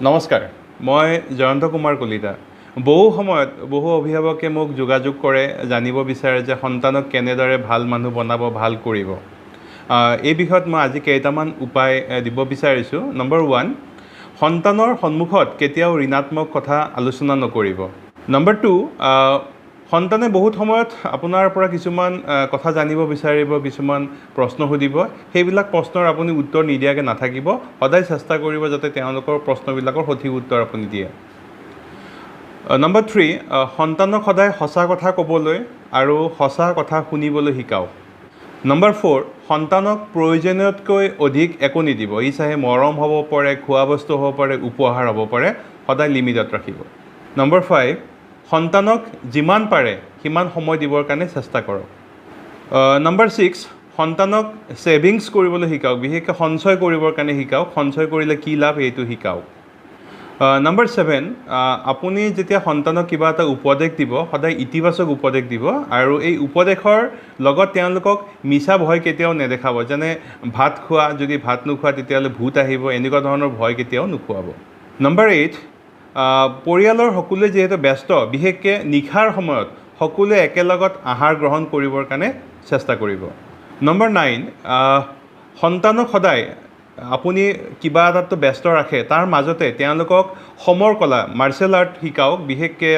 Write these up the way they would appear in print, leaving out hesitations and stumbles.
নমস্কাৰ, মই জয়ন্ত কুমাৰ কলিতা। বহু সময়ত বহু অভিভাৱকে মোক যোগাযোগ কৰে, জানিব বিচাৰে যে সন্তানক কেনেদৰে ভাল মানুহ বনাব, ভাল কৰিব। এই বিষয়ত মই আজি কেইটামান উপায় দিব বিচাৰিছোঁ। নম্বৰ 1, সন্তানৰ সন্মুখত কেতিয়াও ঋণাত্মক কথা আলোচনা নকৰিব। নম্বৰ 2, সন্তানে বহুত সময়ত আপোনাৰ পৰা কিছুমান কথা জানিব বিচাৰিব, কিছুমান প্ৰশ্ন সুধিব। সেইবিলাক প্ৰশ্নৰ আপুনি উত্তৰ নিদিয়াকৈ নাথাকিব। সদায় চেষ্টা কৰিব যাতে তেওঁলোকৰ প্ৰশ্নবিলাকৰ সঠিক উত্তৰ আপুনি দিয়ে। নম্বৰ 3, সন্তানক সদায় সঁচা কথা ক'বলৈ আৰু সঁচা কথা শুনিবলৈ শিকাওক। নম্বৰ 4, সন্তানক প্ৰয়োজনীয়তকৈ অধিক একো নিদিব। ই চাহে মৰম হ'ব পাৰে, খোৱা বস্তু হ'ব পাৰে, উপহাৰ হ'ব পাৰে, সদায় লিমিটত ৰাখিব। নম্বৰ 5, সন্তানক যিমান পাৰে সিমান সময় দিবৰ কাৰণে চেষ্টা কৰক। নম্বৰ 6, সন্তানক ছেভিংছ কৰিবলৈ শিকাওক, বিশেষকৈ সঞ্চয় কৰিবৰ কাৰণে শিকাওক। সঞ্চয় কৰিলে কি লাভ এইটো শিকাওক। নম্বৰ 7, আপুনি যেতিয়া সন্তানক কিবা এটা উপদেশ দিব, সদায় ইতিবাচক উপদেশ দিব আৰু এই উপদেশৰ লগত তেওঁলোকক মিছা ভয় কেতিয়াও নেদেখাব। যেনে ভাত খোৱা, যদি ভাত নোখোৱা তেতিয়াহ'লে ভূত আহিব, এনেকুৱা ধৰণৰ ভয় কেতিয়াও নোখোৱাব। নম্বৰ 8, পৰিয়ালৰ সকলোৱে যিহেতু ব্যস্ত, বিশেষকৈ নিশাৰ সময়ত সকলোৱে একেলগত আহাৰ গ্ৰহণ কৰিবৰ কাৰণে চেষ্টা কৰিব। নম্বৰ 9, সন্তানক সদায় আপুনি কিবা এটাততো ব্যস্ত ৰাখে, তাৰ মাজতে তেওঁলোকক সমৰ কলা, মাৰ্চেল আৰ্ট শিকাওক। বিশেষকৈ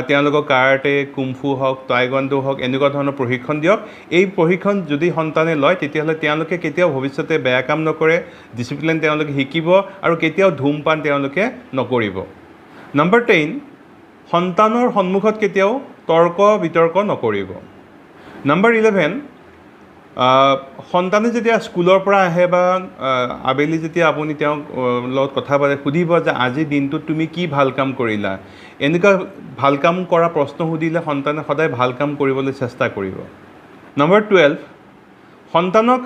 তেওঁলোকক কাৰাটে, কুংফু হওক, টাইকোৱাণ্ডো হওক, এনেকুৱা ধৰণৰ প্ৰশিক্ষণ দিয়ক। এই প্ৰশিক্ষণ যদি সন্তানে লয় তেতিয়াহ'লে তেওঁলোকে কেতিয়াও ভৱিষ্যতে বেয়া কাম নকৰে, ডিচিপ্লিন তেওঁলোকে শিকিব আৰু কেতিয়াও ধূমপান তেওঁলোকে নকৰিব। নম্বৰ 10, সন্তানৰ সন্মুখত কেতিয়াও তৰ্ক বিতৰ্ক নকৰিব। নম্বৰ 11, সন্তানে যেতিয়া স্কুলৰ পৰা আহে বা আবেলি যেতিয়া আপুনি তেওঁক লগত কথা পাতে, সুধিব যে আজিৰ দিনটোত তুমি কি ভাল কাম কৰিলা। এনেকুৱা ভাল কাম কৰা প্ৰশ্ন সুধিলে সন্তানে সদায় ভাল কাম কৰিবলৈ চেষ্টা কৰিব। নম্বৰ 12, সন্তানক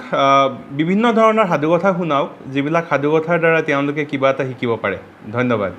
বিভিন্ন ধৰণৰ সাধুকথা শুনাওক, যিবিলাক সাধুকথাৰ দ্বাৰা তেওঁলোকে কিবা এটা শিকিব পাৰে। ধন্যবাদ।